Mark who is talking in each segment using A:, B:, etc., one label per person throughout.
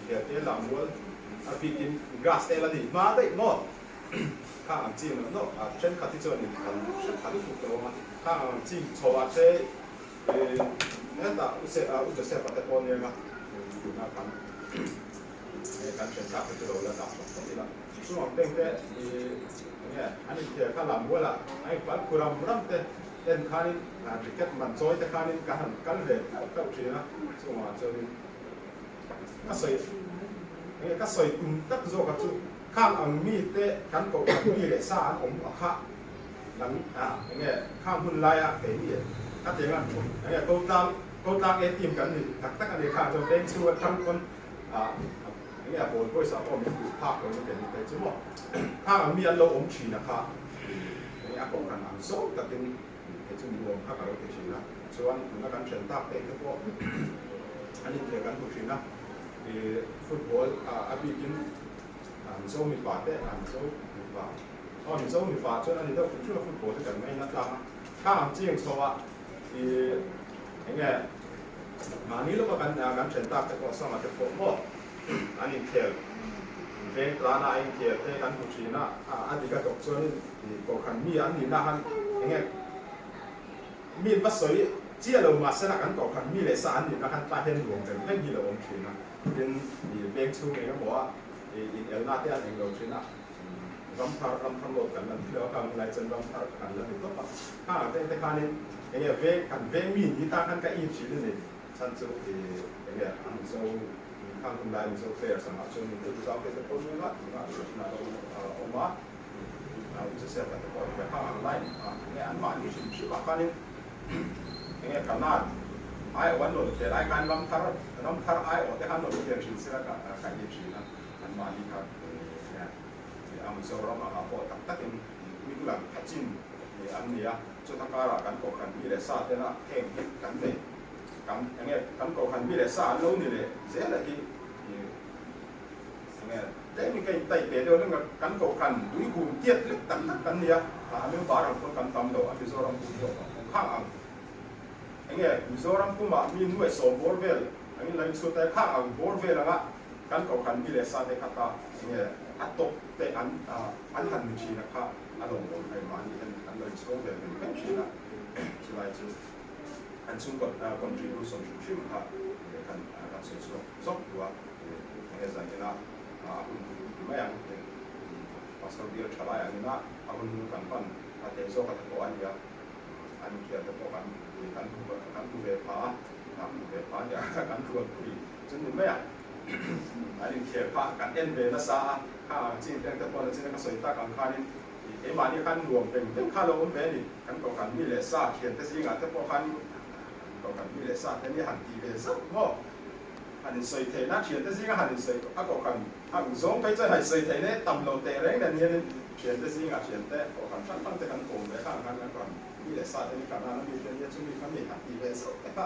A: inkhel te lammual a bikin grass te la nih hma daih maw khang ang chi nawh nawh a thenkhat hi chuan in kan hre pha lutuk lo ang a khang ang chi chho ah te hetah u se u Joseph-a te pawh nia nga tuna kan kan then tak te chu lo la dah tawh phawt ila chung ang teng te enge an inkhel kha lammual ah a inpal khu ram ram te en khanin ticket man chawi te khanin ka han kal ve tlauh tlauh thin a chungah chuanin ka sawi enge ka sawi tum tak zawk a chu khang ang mi te kan kohhran mi leh sa an awm a kha kan enge khang hun laia keini ka ti anga enge ko tlang ko tlang e team kan ni tak tak a ni khang chuan veng chhung atang pawn enge a ball pawisa pawh min duh phak lo na keini phei chu maw khang ang mi an lo awm thin a kha enge a kohhran ang zawng takin Kei chu nuam kha ka lo ti thin a, chuan tuna kan then tak te te pawh an inkhel kan hmu thin a, ih football a bikin Mizo mipa te Mizo mipa aw Mizo mipa chuan a ni deuh hrim hrim a football hi kan ngaina tlang a, kha ang chiang chho a ih enge mahni lawka kan kan then tak te pawh Sanga te pawh maw an inkhel veng tlana a inkhel te kan hmu thin a, a dik a tawp chuanin Ih kohhran mi an nihna han enge mi va sawi chiah lo mahse la kan kohhran mi leh sa an nihna khan tlai hian nuam reng reng hi lo awm thin a, tin ih veng chhung eng emaw a ih in elna te an eng lo thin a, ram thar ram thar lawt kan la ni lo a kang lai chuan ram thar kan la ni tawp a, khang ang te te khanin enge veng kan veng mi ni tan khan ka in thin a ni chhan chu ih enge an Mizo khang hun lai Mizo players angah chuan min te zau te te pawh nula tunah tunah lo awm a. Enge Kanan ai awh an rawn khel ai khan ram thar ram thar ai awh te khan rawn khel thin sela ka ka in thin a an mahni kha a Mizoram angah pawh tak takin hming lang tha chin an ni a chuta karah kan kohhran mi leh sa tena heng hi kan nei kan enge kan kohhran mi leh sa an lo ni leh zel a hi Enge tlem in ka in taih ve deuh hleng a, kan kohhran tui hum tiat lek tak tak kan ni a, a member ang pawn kan tam lo a, Mizoram pum zawk ang awm khang ang. Enge Mizoram pumah mi nuai sawm bawr vel angin lo inchhut a, khang ang bawr vel anga kan kohhran mi leh sa te kha ta enge a tawp te an an han ni thin a kha a lawmawm hei mahni hian an lo inchhawng ve veng veng thin a, chulai chu an chhungkaw contribution hrim hrim kha kan kan sawi chhuak zawk duh a. Enge zan ina a hun ti mai ang tih Pastor bial tha lai ang ina a hun hnung kan pan a thei zawk a te pawh a nia an inkhel te pawh kan kan hmu kan hmu ve pha a kan hmu ve pha nia kan rual pui chu ni mai a an inkhel kha kan en ve nasa a kha ang chi teng te pawh na chin a ka sawi tak ang khanin keimahni khan nuam veng veng kha lo awm ve a ni kan kohhran mi leh sa thiante zingah te pawh khan kohhran mi leh sa te nia han ti ve zauh maw. Han insawi theihna thiante zinga han insawi a kohhran ang zawng phei chuan han insawi theihna hi tam lo teh reng nen hianin thiante zingah thiante kohhran hrang hrang te kan kawm ve kha ang khan kan kohhran mi leh sa te ni kha nana mi te nia chumi kha mi han ti ve zauh te kha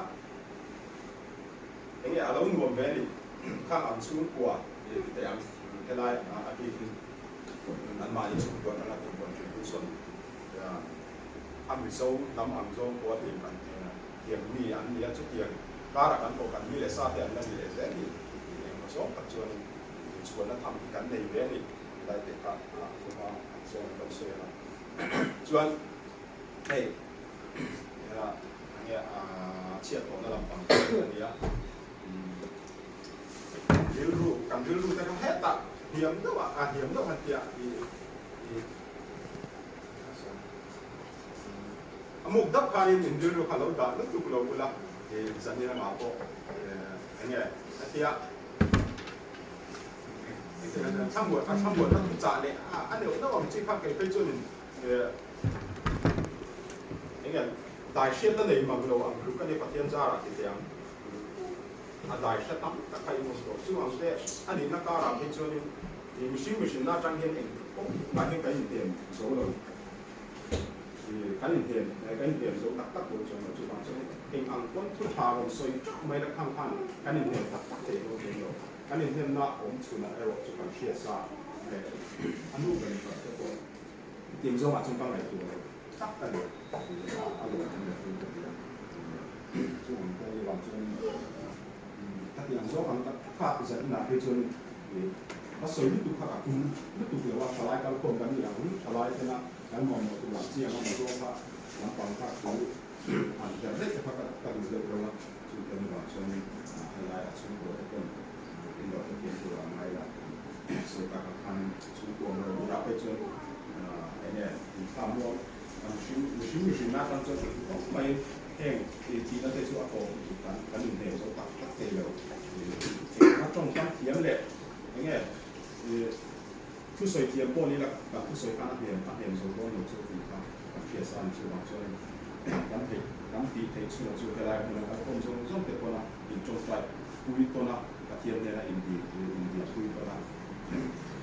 A: enge a lo nuam ve a ni khang ang chhungkua ti teh ang helai a bikin anmahni chhungkua atanga tih contribution a Mizo hnam ang zawng pawh a ti an Tiang mi an ni a, chutiang karah kan kohhran mi leh sa te an la ni leh zel hi tih engmaw zawng tak chuanin inchhuanna tham hi kan nei ve a ni ti lai te kha a thuma an zawng kan sawi ang a. Chuan hei enge a chhiat tawhna lampang te a ni a, rilru kan rilru te kha hetah hniam deuh a, a hniam deuh han tia i A muk dap khanin in rilru kha lo dah lutuk lo ula i zan in amah pawh enge a tia thlamuan a thlamuan na thu chah leh a neuh neuh ang chi kha kei phei chuan in enge dai hriat na nei mang lo ang tluk a ni Pathian zarah ti teh ang a dai hre tam tak kha in awm tawh chu ang te a nihna karah phei chuan in mihring mihrinna atang hian eng pawh mah hian kan inhnem zo lo. Kan inhnem kan inhnem zo tak tak dawn chuan lo chuvang chuan eng ang pawn thu tha rawn sawi teuh mai la khang khan kan inhnem tak tak thei dawn chuan lo kan inhnemna awm chhunah erawh chu kan hria sa leh a nu ber in te pawh tin zawngah chuan ka ngaihtuah lo tak a ni a lawm an ni ka ti a chu ang te ni vang chuan ka ti ang zawng ang tak. Kha zan inah phei chuan a sawi lutuk kha ka tum lutuk lo a, thalai kalkhawm kan nih ang thalai tena kan mamawh tur ang chiang a mazawng kha lampang kha thu han her daih te kha ka duh deuh reuh a, chu te ni vang chuan helai a chhungkaw te pawn in lo hrethiam tur ang ngai la sawi tak ang khan chhungkaw ang lo bulah phei chuan enge inthla muang kan mihring mihring mihring na tan chuan ka hmu khawp mai heng tihna te chu a tawp lutuk kan kan inhne zo tak tak thei lo eng a tawngkam thiam leh enge thusawi thiam pawh ni la kan thusawi khan a hnem a hnem zo dawn lo chu tih kha kan hriat sa a ni chuvang chuan kan theih kan tih theih chhunah chu helai hmuna kal khawm zawng zawng te pawna in tawngtai pui tawn a Pathian hnena indil indil pui tawn a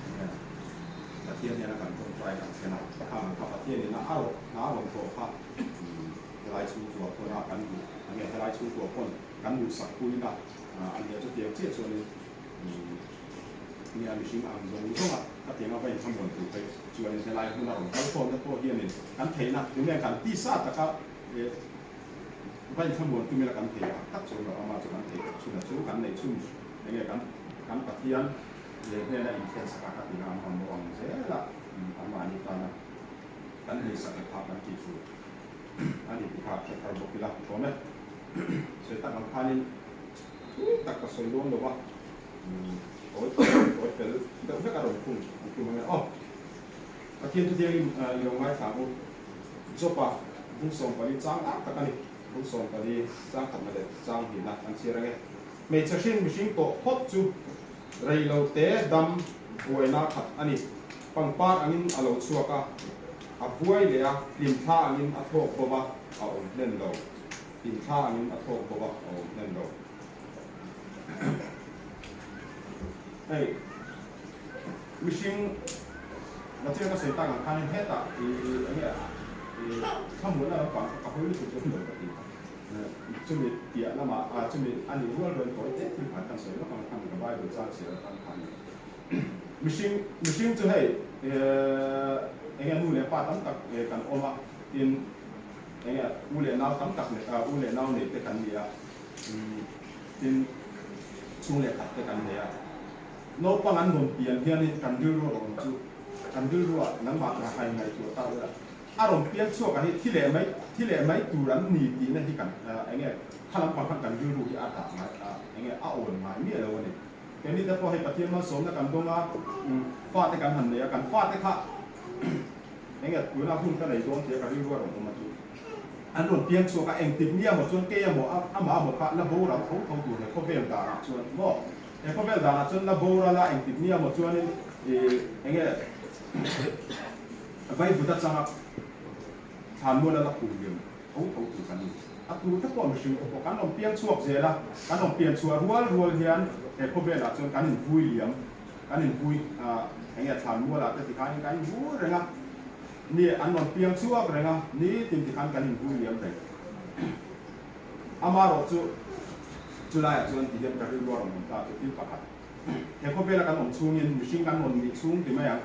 A: enge Pathian hnena kan tawngtai kan thlen a khang ang kha Pathian ina a rawh hna a rawn thawh kha helai chhungkua pawn a kan duh enge helai chhungkua pawn kan duhsak puina a nia chutiang chiah chuanin nia mihring ang zawng zawng a khatiang a va inthlamuan tur phei chuanin helai hmuna rawn kal khawmna pawh hianin kan theihna tunge kan tisa taka va inthlamuan tumila kan thei tak tak chuan lo ama chu kan thei chhunah chu kan neih chhun enge kan kan Pathian leh hnena inthlen sak a khatiang a an mamawh ang zel a anmahni tana kan neihsak leh phah kan tih tur a ni tih kha hre thar bawk ila tawm e. Sawi tak ang khanin thui tak ka sawi dawn lo va, tawi tawi fel deuh vek a rawn khung ang tum ang e. Aw, Pathian chu thiangin i lo ngaithla ang u. Job-a bung 14 chang tak tak a ni. Bung 14 chang khatna leh chang hnihna an chhiar ang e. Hmeichhe hrin mihring tawh phawt chu rei lo te dam buaina khat a ni. Pangpar angin a lo chhuak a, a vuai leh a, hlimthla angin a thlawk bawk a, a awm hlen lo. Hlimthla angin a thlawk bawk a, a awm hlen lo. Hei, mihring Pathian ka sawi tak ang khanin hetah i enge i thlamuanna lampang kha ka hawi lutuk dawn lo ka ti. Chumi piah lamah chumi a nih rual rual tawi te thil khan kan sawi lawk ang khan ka Bible chang chhiar atang khan mihring mihring chu hei enge nu leh pa tam tak kan awm a tin enge u leh nau tam tak nei u leh nau nei te kan ni a tin chhung leh khat te kan nei a naupang an rawn pian hianin kan rilru a rawn chu kan rilruah nangmah hai ngaihtuah ta ula A rawn piang chhuak ah hi thi leh mai thi leh mai tur an ni tihna hi kan enge kha lampang khan kan rilru hi a dah ngai a enge a awn ngai miah lo a ni. Keini te pawh hei Pathian malsawmna kan dawng a fate kan han nei a kan fate kha enge tuna hun ka nei dawn tia ka rilru a rawn awm a chu an rawn piang chhuak a engtik nia maw chuan kei emaw amah emaw kha la boral tho tho tur he khawvel danah chuan maw he khawvel danah chuan la boral a engtik nia maw chuanin enge Vaivut atanga thlanmual a la kum liam tho tho tur kan ni. A tur te pawh mihring te pawh kan rawn piang chhuak zel a, kan rawn pian chhuah rual rual hian he khawvelah chuan kan invui liam, kan invui eng nge thlanmualah te tikhanin kan invui reng a, ni an rawn piang chhuak reng a, nitin tikhan kan invui liam reng. Amaherawh chu chulaiah chuan tihian ka rilru a rawn awm ta chu thil pakhat, he khawvela kan awm chhungin mihring kan rawn nih chhung ti mai ang,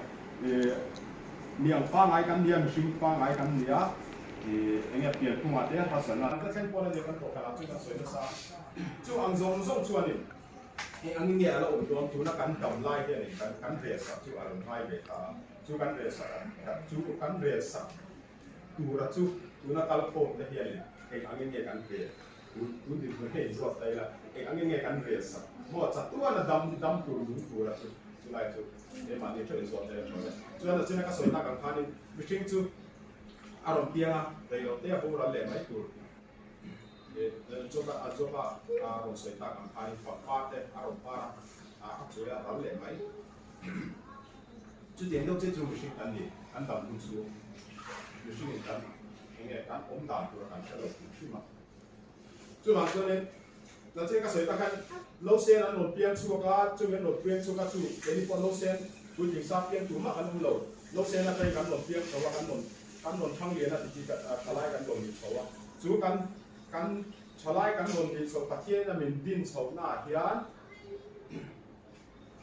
A: Miang pangai kan nia, mihring pangai kan nia, enge pianphungah te harsatna. Kan thleng pawn a nia kan thawhkhanah chuan kan sawi nasa a, chu ang zawng zawng chuanin eng angin nge a la awm dawn tuna kan dam lai hianin kan kan rel sak chu a lo ngai ve ta a, chu kan rel sak chu kan rel sak tura chu tuna kal khawm te hianin eng angin nge kan rel tun tun dinhmun hi inruat ta ila eng angin nge kan rel sak maw chatuana dam dam tur nung tura chu chulai chu. Keimahni theuh inzawt leh a thawn e. Chuan a china ka sawi tak ang khanin mihring chu a rawn piang a, reilo te a boral leh mai tur Job-a Job-a a rawn sawi tak ang khanin pangpar te a rawn par a, a chuai a ral leh mai. Chutiang deuh chiah chu mihring kan ni, kan dam hun chhung mihringin kan enge kan awm dan tur a kan hre lo hrim hrim a. Chuvang chuanin Nachin ka sawi tak khan Losen an rawn piang chhuak a, chumi an rawn piang chhuak a chu keini pawh Losen puitling sa piang tur mah kan awm lo. Losen atangin kan rawn piang chho a, kan rawn kan rawn thang lian a titi thalai kan rawn nih chho a. Chu kan kan thalai kan rawn nih chho Pathianin a min din chhohnaah hian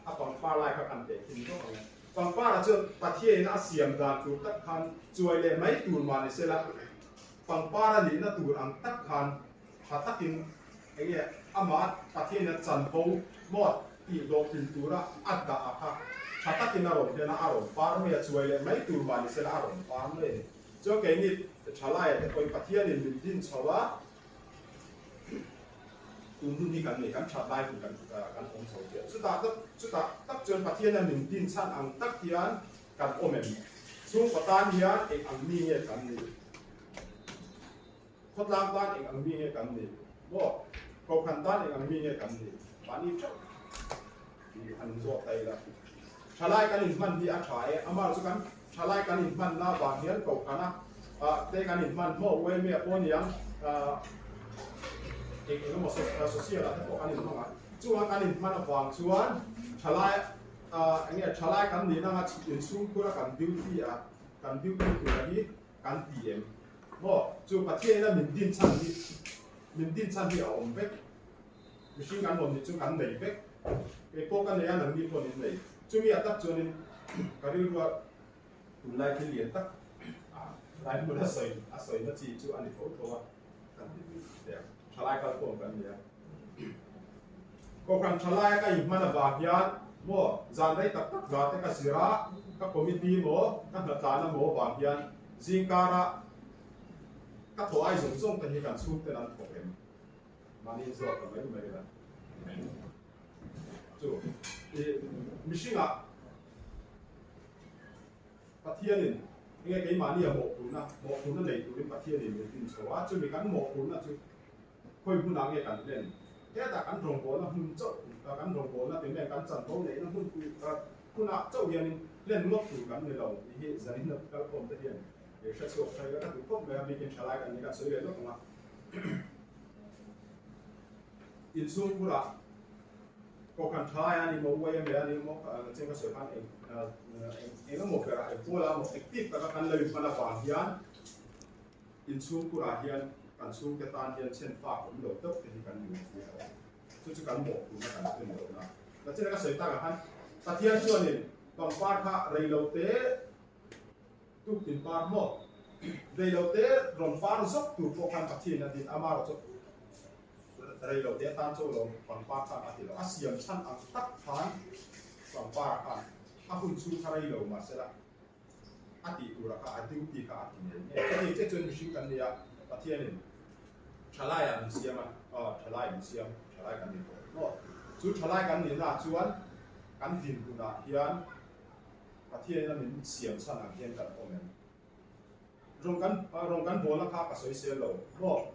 A: a pangpar lai kha kan teh thin zawk ang e. Pangparah chuan Pathianin a siam dan tur tak khan chuai leh mai tur mah ni sela pangpar a nihna tur ang tak khan tha takin enge amah Pathianin a chanvo maw? tih hlawhtlin tura a dah a kha tha takin a rawn hlen a, a rawn par mai a, chuai leh mai tur mah ni sela a rawn par mai a ni. Chuan keini thalaia te pawhin Pathianin min din chho a, tun hun hi kan nei, kan that lai hun kan kan awm chho chiah. Chutah tak chutah tak chuan Pathiana min din chhan ang tak hian kan awm em? Chhungkaw tan hian eng ang mi nge kan nih? Khawtlang tan eng ang mi nge kan nih? Maw? Kohhran tan eng ang mi nge kan nih? Mahni theuh tih han zawt ta ila. Thalai kan inhman hi a tha e, amah chu kan thalai kan inhmanna vang hian kohhrana te kan inhman maw uaimia pawh niang eng eng emaw social ah te pawh kan inhmang a, chunga kan inhman avang chuan thalai eng nge thalai kan nihna anga inchhungkhur a kan duty a kan duty tura hi kan ti em maw chu Pathian ina min din chhan hi min din chhan hi a awm vek. Mihring kan rawn nih chu kan nei vek. Kei pawh ka nei a, nangni pawh nin nei. Chumi ah tak chuanin ka rilrua tunlai thil lian tak lai hmun a sawi a sawina chi chu a ni tho tho a, kan ti dun teh ang. Thalai kal khawm kan ni a. Kohhran thalai a ka inhman avang hian maw zan rei tak tak hla te ka zir a, ka committee maw ka hnatlana maw vang hian zingkara ka thawh ai zawng zawng te hi kan chhungten an thawk em? Mahni zawk ta mai mai la. Chu i mihringah Pathianin enge keimahni a mawhphurhna, mawhphurhna nei turin Pathianin min din chho a, chumi kan mawhphurhna chu khawi hmunah nge kan hlen? Hetah kan rawngbawlna hmun chauh, kan rawngbawlna ti nge kan chanvo neihna hmun hunah chauh hianin hlen ngawt tur kan ni lo tih hi zanin a kalkhawm te hian hre chhuak thei la ka duh khawp mai a, bikin thalai kan ni kan sawi leh lawk ang a. Inchhung bulah Kohhran thalai a ni maw, YMA a ni maw, cheng ka sawi khan eng eng emaw berah eng pawl a maw active taka kan lo inhman avang hian inchhung kurah hian kan chhungte tan hian chhen fak awm lo deuh te hi kan ni mai a, chu chu kan mawhphurhna kan hlen lohna. Nachina ka sawi takah khan Pathian chuanin pangpar kha reilote Tuktin par maw? Reilote rawn par zawk tur pawh khan Pathian a din a, amaherawhchu reilote atan chu lo pangpar khan a ti lo. A siam chhan ang tak khan pangpar khan a hun chhung kha reilo mahsela a tih tura kha a duty kha a ti ngei ngei. Chutih chiah chuan mihring kan ni a, Pathianin thalaiah min siam a, aw thalai min siam, thalai kan ni tawh maw? Chu thalai kan nihnaah chuan kan dinhmunah hian Pathian a min siam chhan ang hian kan awm em? Rawng kan rawng kan bawlna kha ka sawi sel lo maw?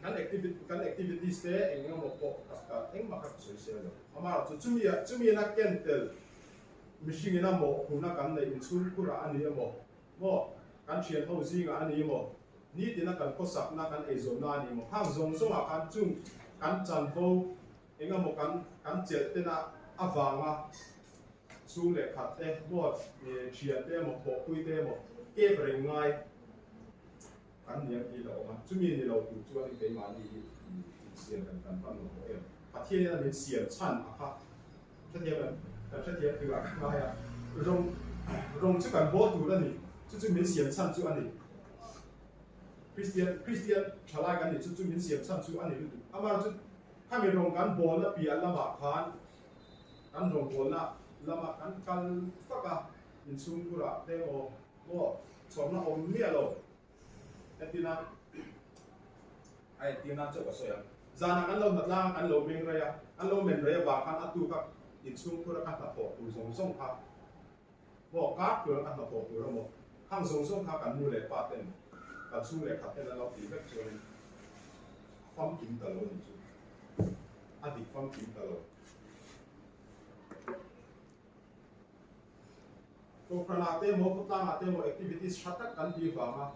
A: Kan activity kan activities te eng eng emaw pawh ka ka engmah kha ka sawi sel lo. Amaherawh chu chumi ah chumi in a ken tel mihring in a mawhphurhna kan neih inchhungkhur ah a ni emaw maw? Kan thian ho zingah a ni emaw? Nitin a kan khawsakna kan eizawnna a ni emaw? Khang zawng zawng ah khan chung kan chanvo eng emaw kan kan chelh tena avanga Chhung leh khat te maw, thian te emaw, thawhpui te emaw kep reng ngai kan ni ang tih la awm a, chumi ni lo tur chuanin keimahni hi insiam kan kan hman lo tawh em? Pathianin a min siam chhan a kha hrethiam em? Kan hrethiam turah ka ngai a, rawng rawng chu kan bawl tur a ni, chu chu min siam chhan chu a ni. Kristian Kristian thalai kan nih chu chu min siam chhan chu a ni lutuk. Amaherawhchu khami rawng kan bawlna piah lamah khan Kan rawngbawlna lama kan kal vak a, inchhungkhurah te emaw maw chhawrna awm miah lo entirna a entirna chauh ka sawi ang. Zanah kan lo hna tlang a, kan lo meng rei a, kan lo men rei avang khan a tuk a inchhungkhura ka hnathawh tur zawng zawng kha maw kar tur a ka hnathawh tur emaw khang zawng zawng kha kan nu leh pa ten kan chhung leh khat ten an lo tih vek chuanin a famkim ta lo a nih chu, a dik famkim ta lo. Kohhranah te emaw khawtlangah te emaw activities tha tak kan tih vanga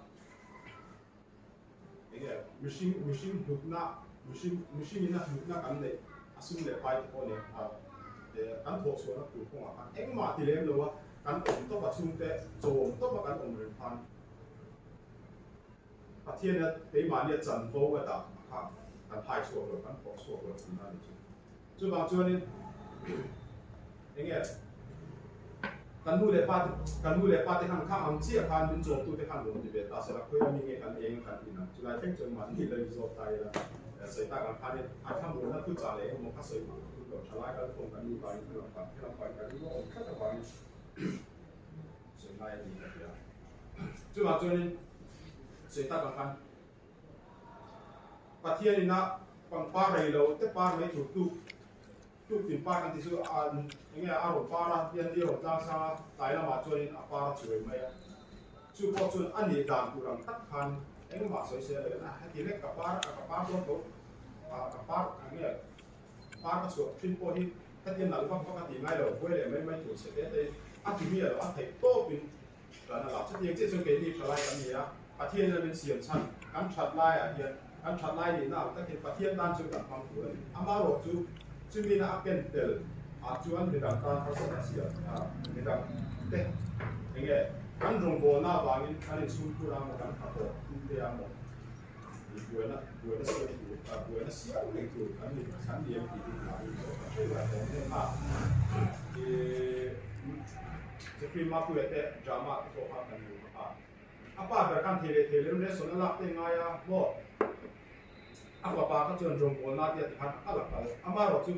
A: enge mihring mihring hlutna mihring mihringin a hlutna kan neih a sum leh pai te pawh nen a kan thawh chhuahna tur kawngah khan engmah ti lem lo a kan awm tawp a chhungte chawm tawp a kan awm reng khan Pathian a keimahni a chanvo a dah kha kan hai chhuak lo kan thawh chhuak lo tihna a ni chu. Chuvang chuanin enge kan nu leh pa te kan nu leh pa te khan khang ang chiah khan min chawmtu te khan rawn ti ve ta sela khawi ami nge kan eng kan in ang chulai thleng chuan mahni la inzawt ta ila sawi tak ang khanin a thlamuanna thuchah leh engemaw kha sawi tur. lutuk lo, thalai kalkhawm kan nih vangin helam pang helam pang kan rilru a awm tlat avangin sawi ngai a ni ka ti a. Chuvang chuanin sawi tak ang khan Pathian ina pangpar rei lo te par mai tur tuk tuk tin par kan ti chu a enge a rawn par a, hian ni rawn tlang sang a, tlai lamah chuanin a par a chuai mai a. Chu pawh chuan a nih dan tur ang tak khan engmah sawi se lo in a heti lek ka par a ka par dawn tho a ka par enge par ka chhuah thin pawh hi heti nalh vak vak a tih ngai lo buai leh mai mai tur chhe te te a ti miah lo a theih tawp in tan a la. Chutiang chiah chuan keini thalai kan ni a, Pathian in a min siam chhan kan that laiah hian kan that lai nihna ang takin Pathian tan chuan kan hmang tur a ni. Amaherawh chu chumina a ken tel ah chuan midang tan harsatna siam midang te enge kan rawngbawlna avangin kan inchhungkhur a maw kan hnathawh tu te a maw buaina buaina siam tur buaina siam reng tur kan ni kan ni em tih hi mahni zawh kan hre ruai awm em a. Jeffrey Mapuia te drama te pawh kha kan hmu kha. A pa ber khan thei leh thei lem lesson a lak te ngai a maw? A fapa kha chuan rawngbawlna tia ti khan a kal a kal. Amaherawh chu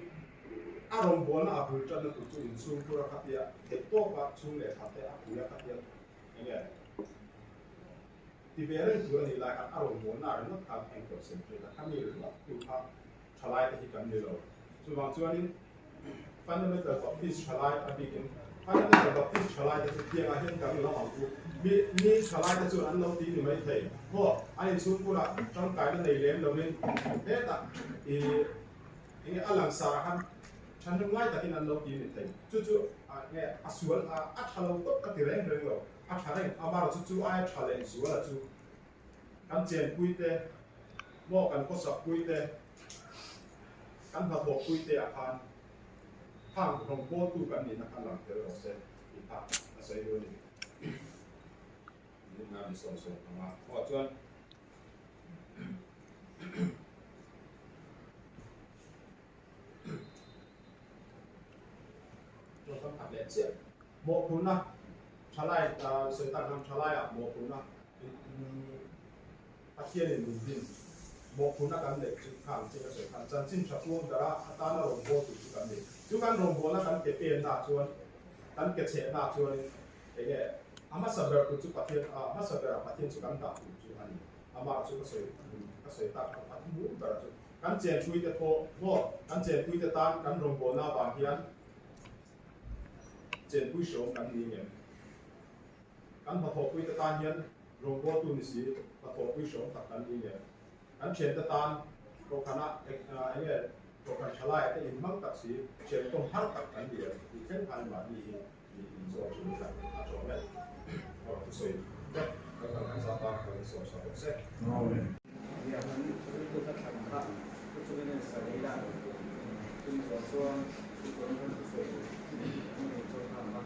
A: a rawngbawlna a bul tanna tur chu inchhungkhur a khatia theih tawka chhung leh khat te a pui a khatia enge ti ve reng tur a nih lai khan a rawngbawlna ringawt khan a inconcentrate a, khami ringawt tu kha thalai te hi kan ni lo. Chuvang chuanin Fundamental Baptist thalai a bikin Fundamental Baptist thalai te chu tiangah hian kan lam ang u. Mi mi thalai te chuan an lo ti ni mai thei. Maw an inchhungkhurah tangkaina nei lem lovin hetah i enge a langsarah khan thahnem ngai takin an lo ti ni thei. Chu chu nge a sual a a tha lo tawp ka ti reng reng lo. A tha reng amaherawh chu chu aia tha leh zuala chu kan chenpui te maw kan khawsakpui te Kan hnathawhpui te ah khan khang rawngbawltu kan nihna kha lang tel rawh se tih kha a sawi duh a ni. Nunna mi 75 pawh chuan tawngkam khat leh chiah mawhphurhna thalai sawi tak lam thalaiah mawhphurhna Pathianin min din mawhphurhna kan neih chu khang che ka sawi khan chanchin tha puang dara atana rawngbâwl tur chu kan ni. Chu kan rawngbâwlna kan ke penna chuan kan ke chhehna chuanin eng nge a hmasa ber tur chu Pathian a hmasa berah Pathian chu kan dah tur chu a ni. Amah chu ka sawi ka sawi tak a hmur ber chu kan chenpuite pawh maw kan chenpuite tan kan rawngbâwlna avang hian chenpui hreawm kan ni ngem? Kan hnathawhpuite tan hian rawngbawltu ni si hnathawhpui hreawm tak kan ni ngem? Kan thiante tan kohhranah eng nge kohhran thalai te inhmang tak si thian kawm har tak kan ni em tih thleng khan mahni hi mi inzawm thin ila a tawm e. Aw thusawi vek kan kal kan zah tan kan insawm sa bawk se.
B: Amen.
C: Nia han rilru ka thlan kha thu chungin a insa leh ila chumi zawh chuan chutiang hian thusawi an nei chuan kha ang a.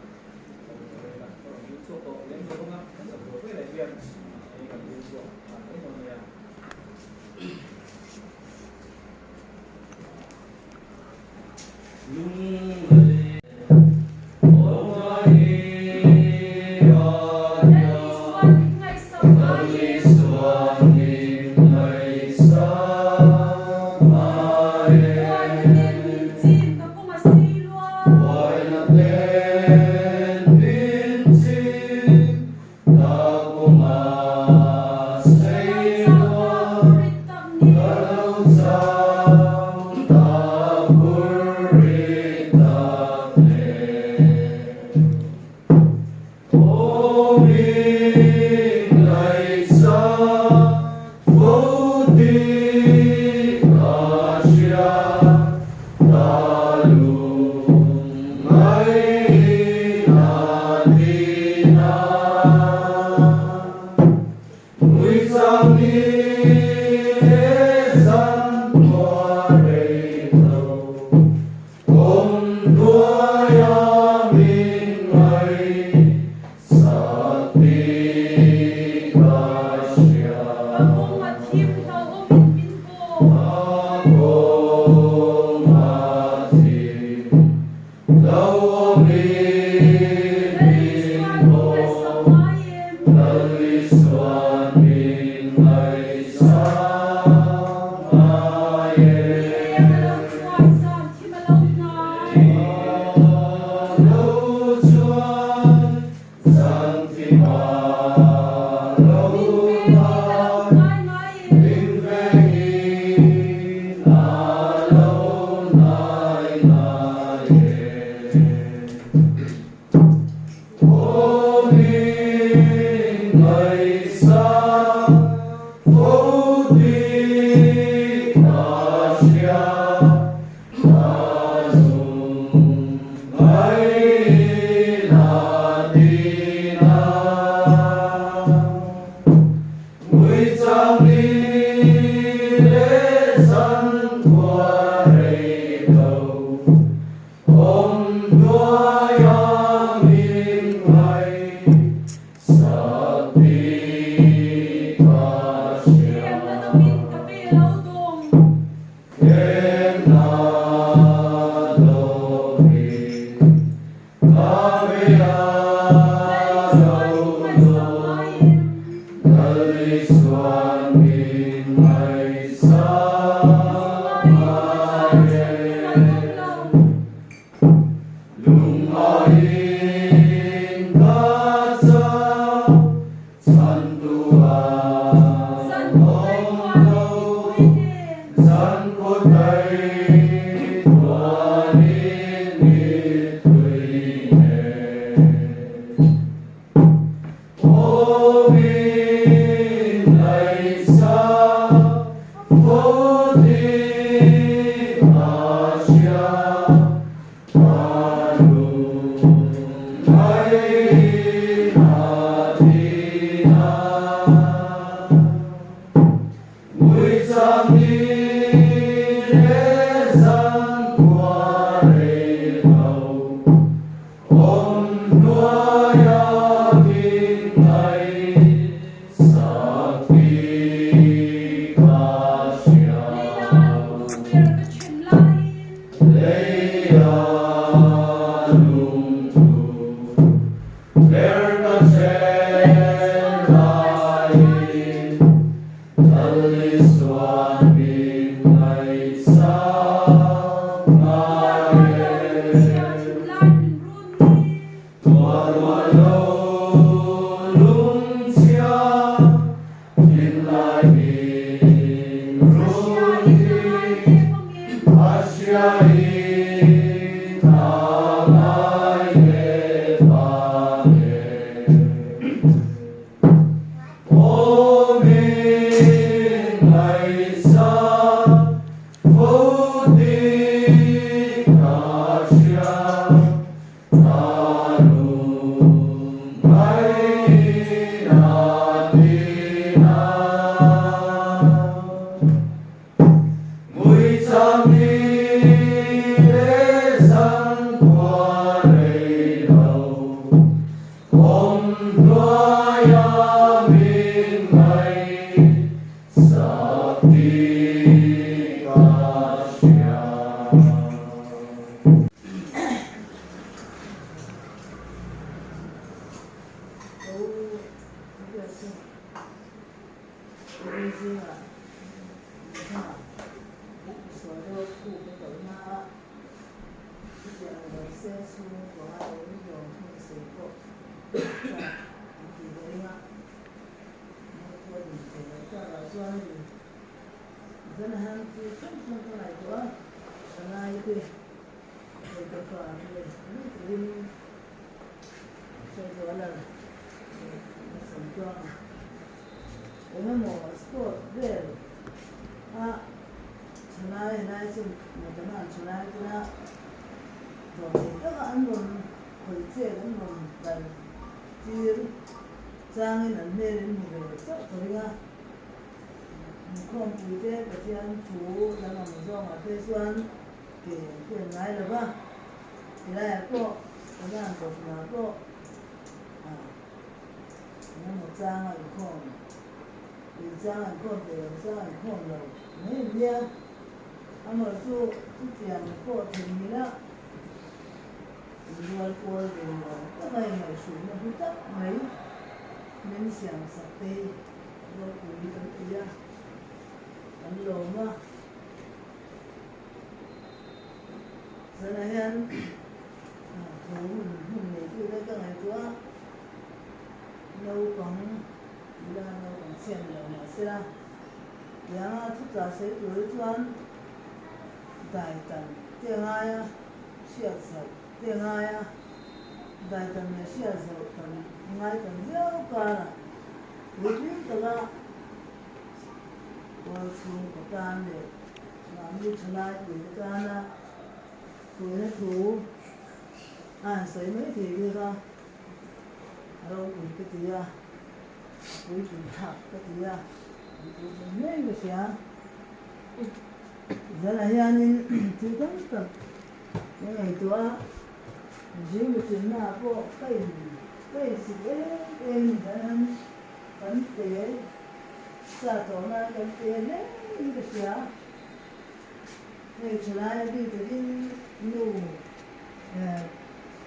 D: Lung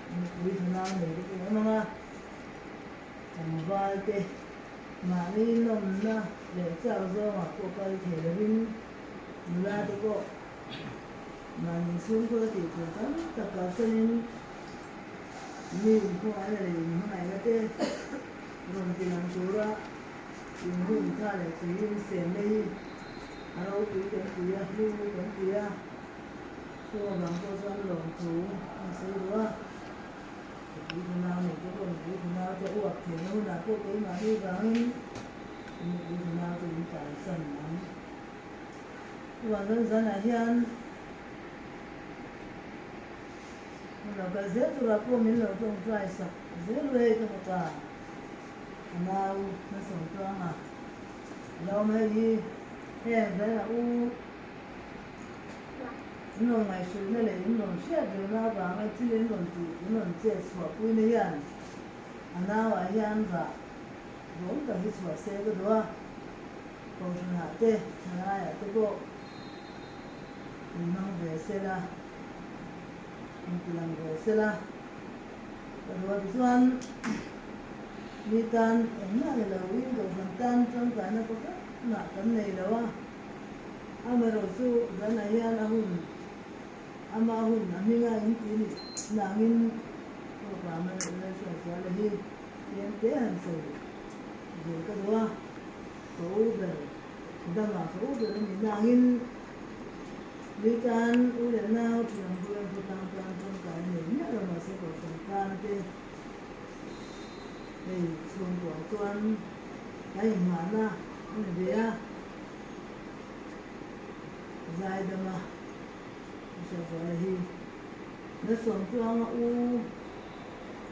B: Nupui thanau nei te pawh awm ang a, tlangval te mahni nawmna leh chak zawngah pawh kal thei lovin nula te pawh mahni chhungkaw la tih tur tam tak kalsanin mi inkhawnghaina leh inhmangaihna te rawn ti lang tura inhun tha leh tui insemna hi a ropui kan ti a, hlu kan ti a. Chu avang pawh chuan lawmthu an sawi duh a, nupui thanau nei te pawh nupui thanau te uap theihna hunah pawh keimahni vangin nupui thanau te in kalsan ang. Chuvang chuan zanah hian hun lo kal zel turah pawh min lo tawngtai sak zel u hei ka fapa a nau hmasawm tluanga a lo awm hei hi heng zanah u In rawn ngaihhrilhna leh in rawn hriat rengna avanga thil in rawn tih, in rawn chet chhuahpuina hian a nauah hian rah duhawm tak hi chhuah se ka duh a, Kohhranah te, thalaiah te pawh in hmang ve sela, in ti lang ve sela ka duh a. Tichuan, mi tan engmah ni loin Kohhran tan tangkaina pakhat mah kan nei lo a. Amaherawh chu zanah hian a hun, ama hun a hminga in ti nih nangin Pawpa Lalhriatzuala hi tlem te han sawi ve ka duh a, ka u ber dama ka u ber a nih nangin mi tan u leh nau thiang bulan khawtlang tan tangkai a nei miah lo mahse kohhran tan te hei chhungkua chuan kan inhmahna a ni ve a. Zaidama Hriatzuala hi na sawmtluanga u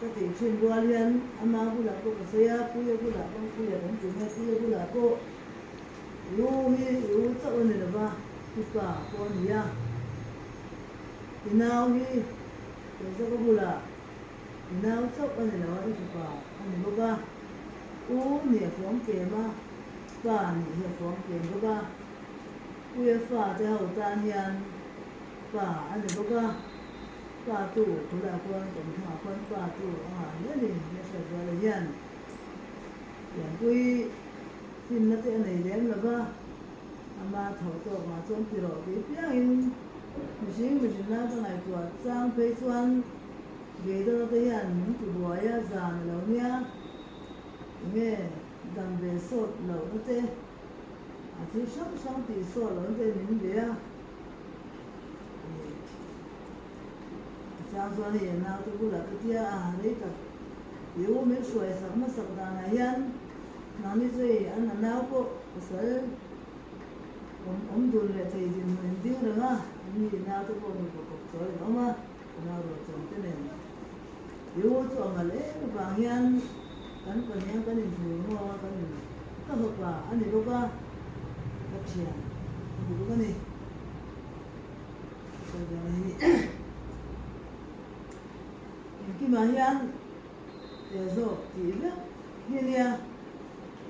B: ka tih thin rual hian ama bulah pawh ka sawi a, Puia bulah pawh Puia kan tih mai, Puia bulah pawh i u hi i u chauh a ni lo va, i pa pawh a ni a, i nau hi Tezawka bulah i nau chauh a ni lo a, i fapa a ni bawk a, u nih a fawm kem a. Pa nih hi a fawm kem bawk a, UEFA te ho tan hian pa a ni bawk a, pa tu khawlaiah khuan kan thangah khuan pa tu a ngah hle a ni, nia hriat ruala hian pianpui finna te a nei lem lo va, ama thawh tawk ngah chuan ti rawh tih piangin mihring mihrinna ka ngaihtuah chang phei chuan Gaydona te hian min ti buai a, zan a lo nia, enge Dam ve sawt lohna te, a thil hrang hrang tih sawt lohna te min be a. A chang chuan hei a naute bulah ka tia a, rei tak i u min hruai sak hmasak danah hian mahni chu hei an a nau pawh pasal awm awm dun leh thei dinhmun in ding reng a, an ni naute pawh mipa kawp chawi an awm a, ka nau ruahchawm te nen. I u chu a mal em avang hian kan pahniang kan inhmu ngawng a, kan in ka fapa a ni bawk a, ka thian a ni bawk a ni. Sawizuala hi engkimah hian te zawk tih vek hi a nia,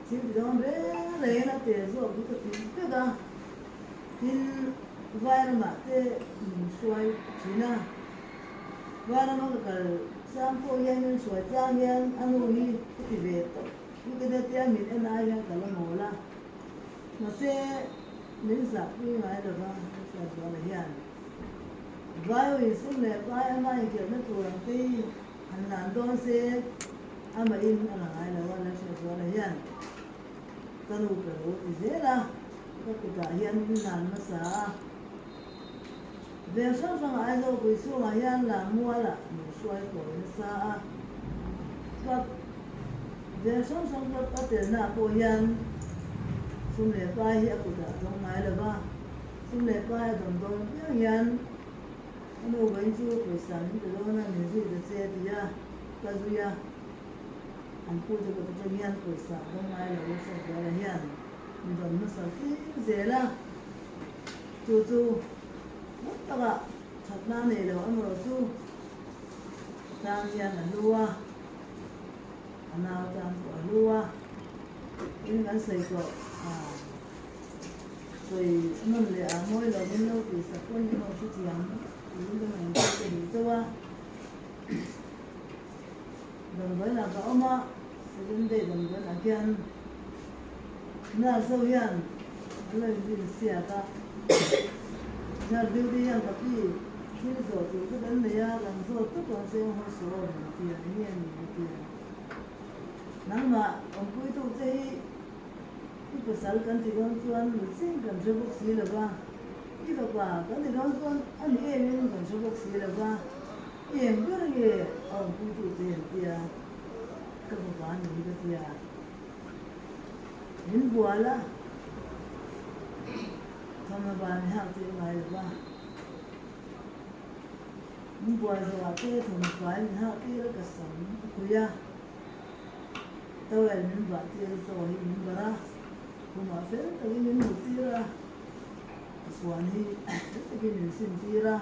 B: thil ti dawn reng rengin a te zawk hi ka ti vek a, tin vairamah te min hruai thin a. Vanram ka kal chang pawh hian min hruai tlang hian a nu hi ka ti ve tawh hi ka nia tia min en ai hian ka la mawl a, mahse min zahpui ngai lo va Hriatzuala hian vai ho insum leh vai ama inkhelhna tur ang te hi han lan dawn se amahin a la ngai lo a Lalhriatzuala hian ka nu ka lo ti zel a, ka kutah hian min lan hmasa a. Veng hrang hrangah Aizawl pui chhungah hian Lammualah min hruai kawi nasa a, club veng hrang hrang club a telnaah pawh hian sum leh pai hi a kutah a dawng ngai lo va, sum leh pai a dawn dawn apiang hian a nu vawiin chu pawisa min pe dawn a, min zui ta che a ti a, ka zui a, an pute kut atang hian pawisa a dawng ngai lo a Hriatzuala hian mi dawn hmasa tir zel a. Chu chu hmun takah thatna nei lo amarawh chu tan hian a hlu a, a nau tan pawh a hlu a, tin kan sawi tawh a, sawi nawn leh a mawi lo min lo tih sak pawn min lo hrethiam tiin ka ngaihtuah ka duh chauh a. Damdawiinah ka awm a, Seven Day damdawiinah khian nurse ho hian an lo inrin siak a, nurse duty hian ka pi thil zawh tur chu kan nei a, kan zawt tawp ang che haw sawn an ti a, enge a ni ka ti a, nangmah awmpuitu che hi i pasal kan ti dawn chuan mi ching kan hre bawk si lo va, i fapa kan ti dawn chuan a ni em in kan hre bawk si lo va. Eng ber nge a awmpuitu che an tia, ka fapa a ni hi ka tia. Min bual a, thawmhnaw ban i hak tir ngai lo va. Min bual zawhah te thawmhnaw fai min hak tir a, ka sam a khuih a, towel min bah tir a, chaw hi min barh a, khumah fel takin min mut tir a, a puan hi fel takin min sim tir a.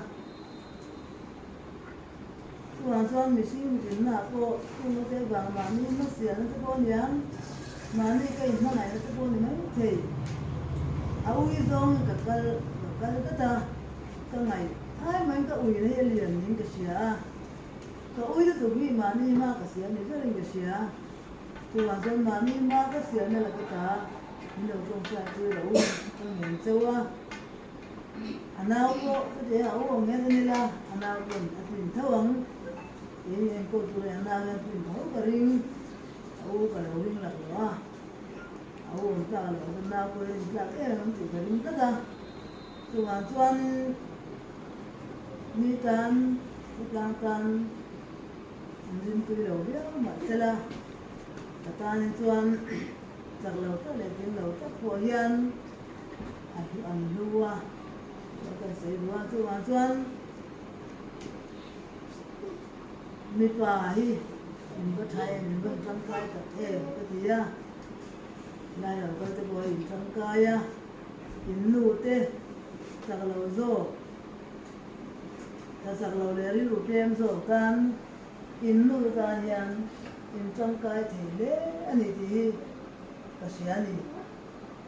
B: Chuvang chuan mihring mitinna pawh chhungte te vang mahni hmasialna te pawh aniang, mahni ka inhmangaihna te pawh ni mai thei. A ui zawngin ka kal ka kal tlat a, ka ngaih ai maiin ka uina hi a lian niin ka hria a, ka ui lutuk hi mahni hma ka siam ni berin ka hria. Chuvang chuan mahni hma ka siamna la ka ta, min lo tawngtai pui loh u, ka ngen chauh a. A nau pawh chuti a u ang hian en ila, a nau pawn a tlin tho ang. Keini enkawl tur hian a nau hian tlin tho ka ring, a u ka lo ring lak lo a, a u awm tlak loh chuan nau pawh hi a intlak em ang tih ka ring tlat a. Chuvang chuan mi tan, khawtlang tan an rimtui lo viau mahsela ka tan hi chuan chak lo tak leh tling lo tak pawh hian a hlu an hlu a, a kan sawi duh a, chuvang chuan mipa hi in va tha em, in va tangkai tak em ka ti a, lai lo kal te pawh hi in tangkai a, in nu te chak lo zawk, tha chak lo leh rilru tlem zawk tan in nu te tan hian in tangkai thei hle a ni tih hi ka hria a ni.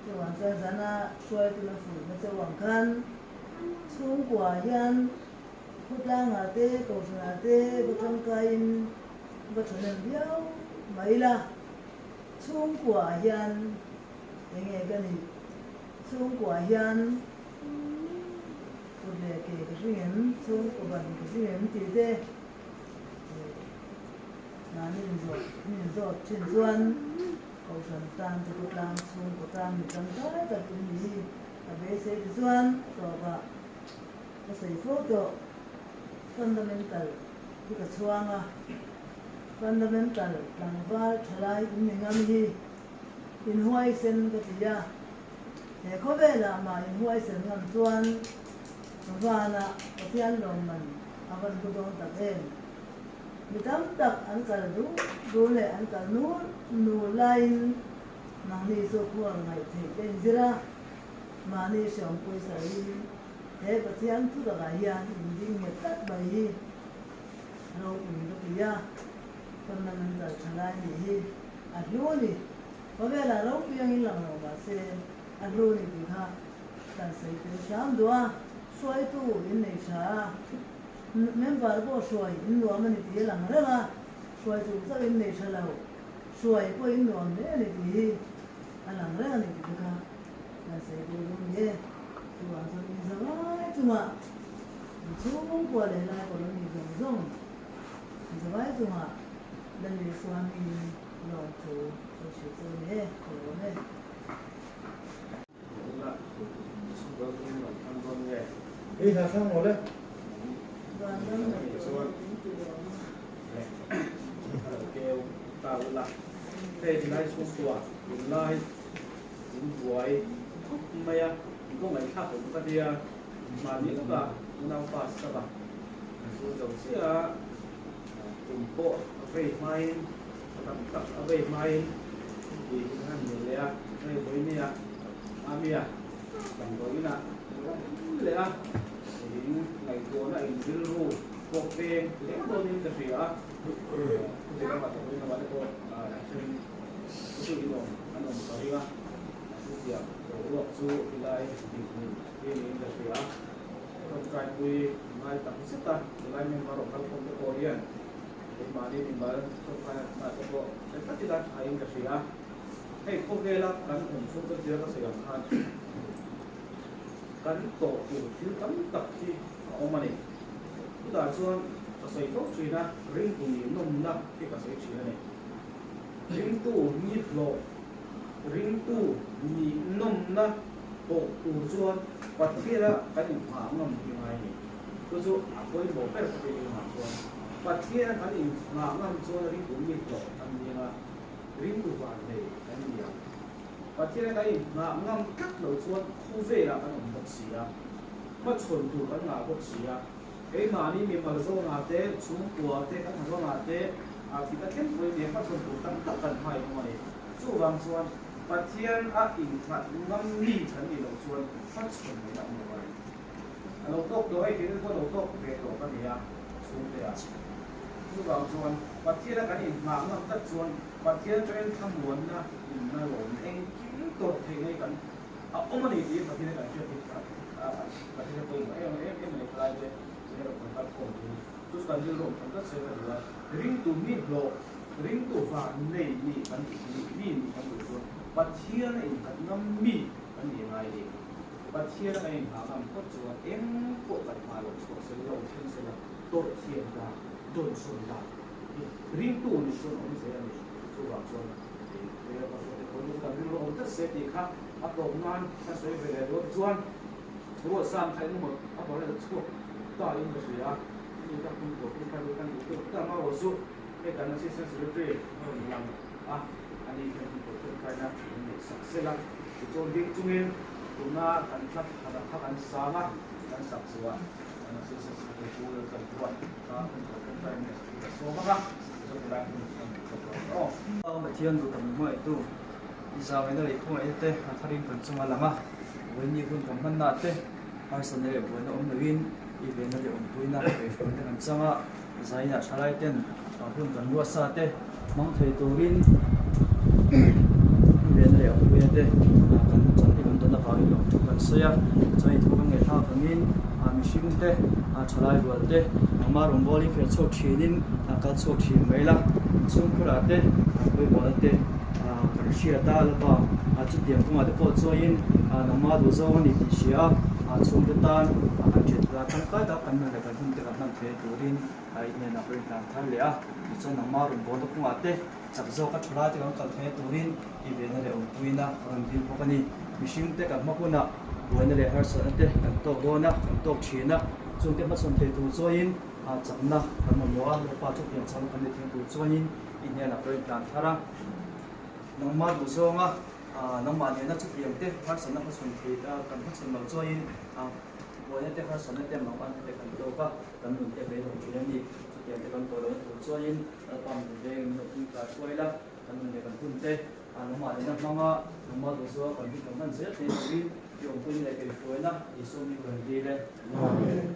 B: Chuvang chuan zana hruaituna fuihna chauh ang khan chhungkua hian khawtlangah te, kohhranah te va tangkaiin va thahnem viau mai ila, chhungkua hian enge ka nih? Chhungkua hian kut leh ke ka hring em? Chhungkua ban ka hring em? tih te mahni inzawt inzawt thin chuan Kohhran tan te khawtlang chhungkaw tan mi tangkai tak in ni hi a beisei ti chuan a tawpah ka sawi fo tawh. Fundamental hi ka chhuang a, fundamental tlangval thalai in ni ngam hi in huaisen ka ti a, he khawvelah mah in huaisen ngam chuan vanah Pathian lawmman a van hlu dawn tak em. Mi tam tak an kal duh duh leh an kal nur nur laiin mahni chu khual ngaih theih te inzir a, mahni hreawm pawisaiin he Pathian thu takah hian inding nghet tlat mai hi ropui ka ti a, fundamental tha lai nih hi a hlu a ni. Khawvelah ropui angin lang lo mahse a hlu a ni tih kha kan sawi tel hram duh a, hruaitu innei tha a. Member pawh hruai in nuam a ni tih a lang reng a, hruai chung chauh in nei tha lo, hruai pawh in nuam hle a ni tih hi a lang reng a ni tih te kha kan sawi tur duh ni e. Chuvang chuan in zavai chungah in chhungkua leh lai colony zawng zawng in zavai chungah Lali Swami lawmthu ka hrilh chu a ni e, ka lawm e.
C: Amia damdawiin ah an awm leh a, in ngaihtuahna in rilru pawh peng leng dawnin ka hria a, khawvel lamah damdawiin lamah te pawh then chu in awm an awm ka ring a, chutiang boruak chu helai dinhmun hi niin ka hria a, tawngtaipui ngai tak zet a, helai member awm kalkhawm te pawh hian. Keimahni mimal thawkhaina te pawh hre tlat ila thain ka hria. Hei khawvela kan awm chhung chuan tia ka sawi ang khan kan tawh tur thil tam tak hi a awm a ni. Chutah chuan ka sawi fo thin a, ringtu nih nawmna hi ka sawi thin a ni. Ringtu ni hlawh, ringtu nih nawmna tawh tur chuan Pathiana kan inhmah ngam hi ngai a ni. Chu chu a pawimawh ber ka tih ringah chuan Pathian kan inhmah ngam chuan ringtu mi hlawh kan ni anga ringtu van nei kan ni ang. Pathian kan inhmah ngam tlat lo chuan khawvelah kan awm bawk si a, hmachhawn tur kan ngah bawk si a, keimahni mimal zawnah te, chhungkua te, kan hnazawnah te thih ta thleng pawhin nia hmachhawn tur tam tak kan hmai awm a ni. Chuvang chuan Pathian a innghat ngam mi kan nih loh chuan hmachhawn mai a awm lo a ni. A lo tawk tawh hei keini pawh lo tawk ve tawh ka ni a chhungte ah. Chuvang chuan Pathian a kan inhmah ngam tlat chuan Pathian atangin thlamuanna inna lawmna engkim tawrh theihna hi kan a awm a ni tih Pathian a kan hriat hi Pathian a pawimawh em em em a ni thalai te chu erawh kan kal khawm thin. Chu chu kan rilru awm tham tlat se ka duh a, ringtu mi hlawh, ringtu van nei nih kan duh nih mi nih kan duh chuan Pathian a innghat ngam mi kan ni ngai a ni. Pathian a kan inhah ngam phawt chuan eng pawh kan hma loh chhuah sel lo thleng sela tawrh thiam dan, dawnsawn dan hi ringtu ni chuan awm zel a ni. Chuvang chuan hei pastor te pawh chu kan rilru awm tlat se tih kha a tawp nan ka sawi ve leh dawn chuan Ruahsang kha engemaw a bawr a chhuak ta in ka hria a, hemi ka hmun tur pum kha chu kan duh tawk ta marawh chu hei kan Assistant Secretary a rawn lang a, ani hian hmun tur tawngtaina min neih sak sela tichuan ding chungin tuna kan hla khatah kha kan sang a, kan sak chhuah kan Assistant Secretary Pu Laltlanpuia kha hmun tur tawngtaina neih sak hi ka sawm vak a, tichuan helai hmun kan duh tawk lo ang aw.
D: Pathian duh tak min hmangaihtu I zangina leh khawngaihna te a tharin kan chunga lang a, vawiin hun kan hmanna te harsatna leh buaina awm loin i venna leh awmpuina kaihhruaina kan chang a, zainah thalai ten hun kan ruatsa te hmang thei turin i venna leh awmpuina te kan chan hi kan dawn avangin lawmthu kan sawi a, chuan i thu kan ngaihthlak angin mihring te thalai rual te ama rawngbawlin fel chhuak thinin kal chhuak thin mai la, chhungkhurah te pawimawhna te. Kan hriat a, Lalpa, chutiang kawngah te pawh chuain nangmah duh zawng a ni tih hria a, chhungte tan kan thian tura tangkai tak kan nun leh kan hun te kan hman thei turin i hnenah ka rinhlan thar leh a, tichuan nangmah rawn bawlna kawngah te chak zawka tha lai te kan kal thei turin i vehna leh awmpuina ka rawn dil bawk a ni. Mihringte kan hma hunah buaina leh harsatna te kan tawk dawn a, kan tawk thin a, chungte hmachhawn thei tur chuain chakna kan mamawh a, Lalpa chutiang chakna kan nei thei tur chuain I hnenah ka intlan thar a, nangmah duh zawnga nangmah nena chutiang te harsatna hmachhawn thei kan hmachhawn loh chuain buaina te harsatna te mangan te kan tawk a, kan nun te beidawng thin a ni. Chutiang te kan tawh lohna tur chuain Lalpa min veng min lo pui tlai hruai la, kan nun leh kan hun te nangmah nena hmanga nangmah duh zawnga kan hun kan hman zel thei turin i awmpuina leh kaihhruaina Isua min rawn dil e. Amen.